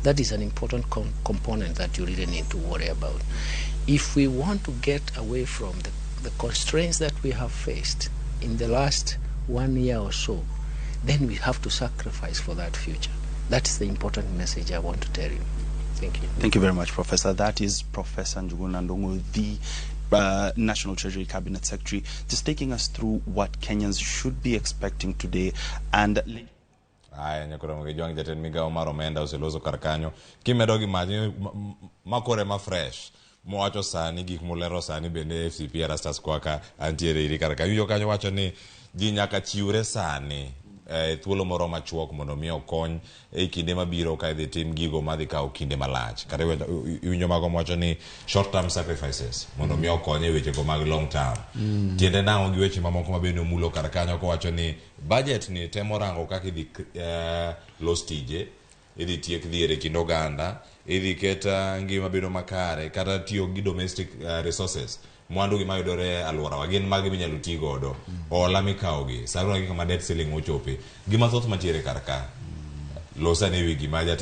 That is an important component that you really need to worry about. If we want to get away from the constraints that we have faced in the last one year or so, then we have to sacrifice for that future. That's the important message I want to tell you. Thank you. Thank you very much, Professor. That is Professor Njuguna Ndung'u, the National Treasury Cabinet Secretary, just taking us through what Kenyans should be expecting today. And Aya, nyakoro Jwang' jatend migawo mar omenda oseloso kar kanyo kimedo gi mach makore ma fresh mowacho sani gik molero sani bende FCP Erastus Kwaka antiere iri kar kanyo. Iwinjo kanyo wacho ni ji nyaka chiwre sani e thuolo moro machuok mondo mi okony e kinde mabiro ka idhi tim gigo madhi kawo kinde malach. Kata iwinjo mago mowacho ni short term sacrifices mondo mi okony e wechego mag long term. Tiende nang'o gi weche mamoko ma bende omulo kar kanyo kowacho ni budget ni temo rango kaka idhi los tije, idhi tiek dhier e kind oganda, idhi ket ngima bedo makare, kata tiyo gi domestic resources, mwandu gi mayudore e alworawa gin mage minyalo ti godo, hola mikawo gi sani wangi kama debt ceiling ochope gi mathoth mantiere kar ka. Los ane wi gima jatend